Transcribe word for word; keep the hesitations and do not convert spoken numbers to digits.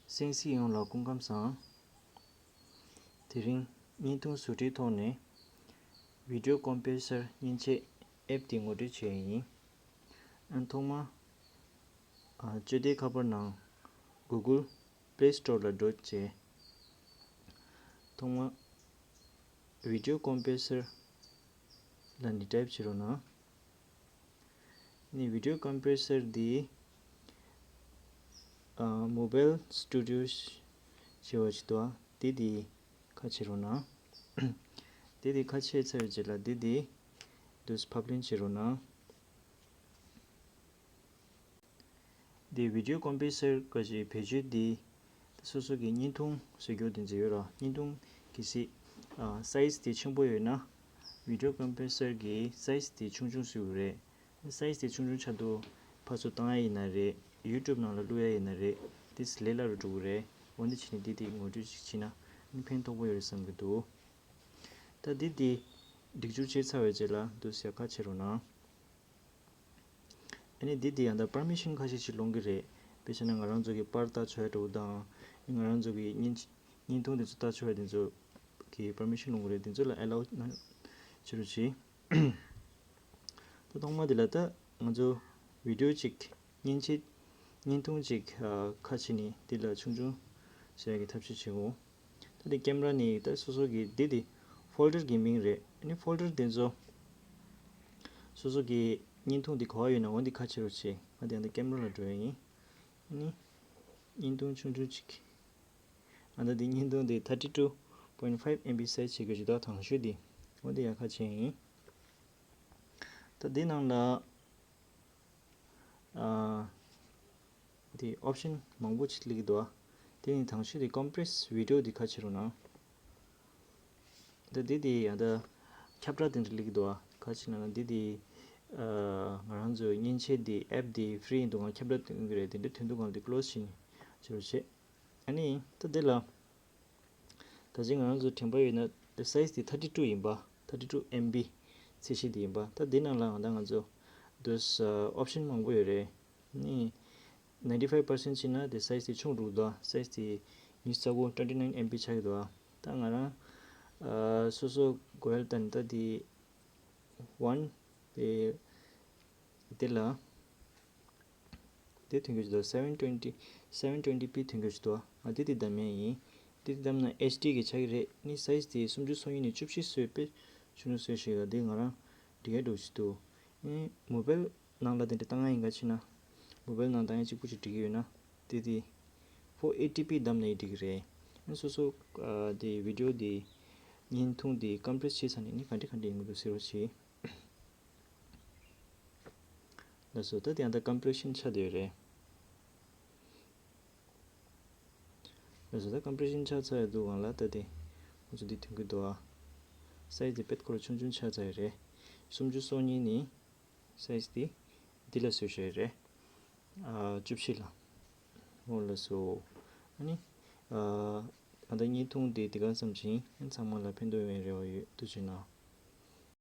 གསན་གཟིགས་ཡོངས་ལ་སྐུ་ཁམས་བཟང་། དེ་རིང་བརྙན་ཐུང་བཟོ་སྒྲིག་ཐོག་ནས་Video Compressor མཉེན་ཆས་ཨེབ་དེ་ངོ་སྤྲོད་བྱས་ཡིན། ཨ་ཐོག་མ་ཨ་སྤྱི་བདེ་ཁ་པར་ནང་Google Play Store ལ་འགྲོ་བྱས། ཐོག་མ་Video Compressor ལ་ནི་ཊའིབ་བྱེད་རོགས་གནང་། ནི་Video Compressor འདི་ཨ་Mobile Studio ཞེས་པ་ཞིག་འདུག་དེ་འདི་ཁ་ཕྱེ་རོགས་གནང་། དེ་འདི་ཁ་ཕྱེ་ཚར་བའི་རྗེས་ལ་དེ་འདི་འདུག་ཕབ་ལེན་བྱེད་རོགས་གནང་། འདི་Video Compressor ག་ཞིག་བེད་སྤྱོད་འདི་སོ་སོ་གི་བརྙན་ཐུང་བཟོ་རྒྱུ་དེ་ཚོ་ཡོད་ར། བརྙན་ཐུང་གི་སི་ཨ་སའིཛ་དེ་ཆེན་པོ་ཡོད་ན་Video Compressor གི་སའིཛ་དེ་ཆུང་ཆུང་བཟོ་དགོས་རེད། སའིཛ་དེ་ཆུང་ཆུང་ཆགས་དུས་ཕར་ཚུར་བཏང་ཡ་ཡིན་ན་རེད། YouTube ནང་ལ་བླུག་ཡ་ཡིན་ན་རེད། དེ་ལས་སླ་རུ་འགྲོ་གི་རེད། འོ་འདི་བྱས་ནས་འདི་དེ་ངོ་སྤྲོད་ཅིག་བྱས་ན་ནི་ཕན་ཐོགས་པོ་ཡོད་རེད་བསམ་གི་འདུག་ད་འདི་དེ་སྒྲིག་སྦྱོར་བྱས་ཚར་བའི་རྗེས་ལ་འདུག་སེ་ཁ་ཕྱེ་རོགས་གནང་། ཨ་ནི་འདི་དེ་ཡང་ད་པར་མི་ཤན་ཁ་ཤས་ཤིག་སློང་གི་རེད། དཔེ་བྱས་ན་ང་རང་ཚོ་གི་པར་ལྟ་ཆོག་ཡ་འདྲ་བོ་དང་། ང་རང་ཚོ་གི་བརྙན་བརྙན་ཐུང་དེ་ཚོ་ལྟ་ཆོག་ཡ་དེ་ཚོ་གི་པར་མི་ཤན་སློང་གི་རེད། དེ་ཚོ་ལ་ཨེ་ལའོ་གནང་བྱེད་རོགས་གྱིས། ད་ཐོག་མ་དེ་ལ་ད་ང་ཚོ་བི་ཌི་ཡོ་གཅིག་མཉེན་ཆས་བརྙན་ཐུང་གཅིག་ཨ་ཁ་ཕྱེ་ནས་དེ་ལ་ཆུང་ཆུང་བཟོ་ཡ་གི་ཐབས་ཤེས་བྱེད་འོང་། ད་དེ་ཀེམ་ར་ནི་ད་སོ་སོ་གི་འདི་དེ་ཕོལ་ཌར་གི་མིང་རེད། ཨ་ནི་ཕོལ་ཌར་དེ་ཚོ་སོ་སོ་གི་བརྙན་ཐུང་དེ་ག་བ་ཡོད་ན་འོ་འདི་ཁ་ཕྱེ་རོགས་བྱེད། ང་དེ་ཡང་ད་ཀེམ་ར་ལ་འགྲོ་ཡ་ཡིན། ཨ་ནི་བརྙན་ཐུང་ཆུང་ཆུང་གཅིག་ཨ་ད་འདི་བརྙན་ཐུང་འདི་thirty two point five M B སའིཛ་བྱེད་དགོས་ཞེས་དག་དང་ཤོས་འདི་འོ་འདི་ཡག་ཁ་ཆེན་ཡིན། ད་འདི་ནང་ལ་ཨ་འདི་ཨོབ་ཤན་མང་པོ་ཅིག་སླེབས་ཀྱི་འདུག་ཨ། དེ་ནི་དང་ཤོས་འདི་ཀོམ་པི་རེས་བི་ཌི་ཡོ་འདི་ཁ་ཕྱེ་རོགས་གནང་། ད་འདི་འདི་ཡང་ད་ཁྱབ་བསྒྲགས་དེ་འདྲ་སླེབས་ཀྱི་འདུག་ཨ། ཁ་ཕྱེ་ན་ན་འདི་འདི་ཨ་ང་རང་ཚོའི་མཉེན་ཆས་འདི་ཨེབ་འདི་ཧྥི་རི་ཡིན་འདུག་ཨ། ཁྱབ་བསྒྲགས་ཐོན་གྱི་རེད། དེ་འདྲ་ཐོན་དུས་སྒང་ལ་འདི་ཀློ་སི་བྱེད་ནས་བྱེད་རོགས་བྱེད། ཨ་ནི་ད་འདི་ལ་ད་ཅི་ང་རང་ཚོ་དྲན་པ་ཡོད་ན་འདི་སའིཛ་འདི་thirty two ཡིན་པ། thirty two M B ཚད་གཞི་འདི་ཡིན་པ། ད་འདི་ནང་ལ་ང་ད་ང་ཚོ་འདུག་ཨོབ་ཤན་མང་པོ་ཡོད་རེད། ནི་ninety five percent བྱས་ན་དེ་སའིཛ་དེ་ཆུང་རུ་འདུག་ཨ། སའིཛ་དེ་ཉི་ཤུ་རྩ་དགུ་twenty nine M B ཆགས་ཀྱི་འདུག་ཨ། ད་ང་རང་ཨ་སོ་སོ་གོ་ཡལ་དང་ད་དེ་ཝན་དེ་དེ་ལ་དེ་ཐོན་གྱི་འདུག seven twenty seven twenty P ཐོན་གྱི་འདུག་ཨ། དེ་དེ་བདམས་ཡས་ཡིན། དེ་དེ་བདམས་ན་ཨེཆ་ཌི་གི་ཆགས་ཀྱི་རེད། ནི་སའིཛ་དེ་སུམ་ཅུ་སོ་གཉིས་ནས་བཅུ་བཞི་བཟོས་པས་ཆུང་ཆུང་བཟོས་ཤིག་ག་དེ་ང་རང་འགྲིག་ཡ་འགྲོ་ཞིག་འདུག་ནི་མོ་བེལ་ནང་ལ་དེ་འདྲ་བཏང་ཡ་ཡིན་ག་ཕྱིན་ན། མོ་བེལ་ནང་བཏང་ཡ་གཅིག་པུ་ཅིག་འགྲིག་གི་ཡོད་ན། དེ་དེ་four eighty P བདམས་ནས་འགྲིག་གི་རེད། ཨ་སོ་སོ་ཨ་དེ་བི་ཌི་ཡོ་དེ་བརྙན་ཐུང་དེ་ཀམ་པི་རེས་བྱས་ཚར་ནས་ནི་ག་འདྲ་ག་འདྲ་ཡིན་གི་འདུག་ཟེར་རོགས་བྱེད། ལགས་སོ། ད་དེ་ཡང་ད་ཀམ་པི་རེ་ཤན་ཆགས་བསྡད་ཡོད་རེད། ལགས་སོ། ད་ཀམ་པི་རེ་ཤན་ཆགས་ཚར་ཡོད་འདུག་གང་ལ་ད་དེ་ཁོང་ཚོ་འདི་ཐོན་གི་འདུག་ཨ། སའིཛ་དེ་དཔེ་ཁོ་རང་ཆུང་ཆུང་ཆགས་ཚར་ཡོད་རེད། སུམ་ཅུ་སོ་གཉིས་ནི་སའིཛ་དེ་འདི་ལ་བཟོས་བཞག་ཡོད་རེད། ཨ་བཅུ་བཞི་ལ། འོ་ལགས་སོ། ཨ་ནི་ཨ་ད་བརྙན་ཐུང་དེ་དེ་ག་ཙམ་ཅིག་ཡིན། ཚང་མ་ལ་ཕན་ཐོགས་ཡོང་བའི་རེ་བ་ཡོད། ཐུགས་རྗེ་གནང་།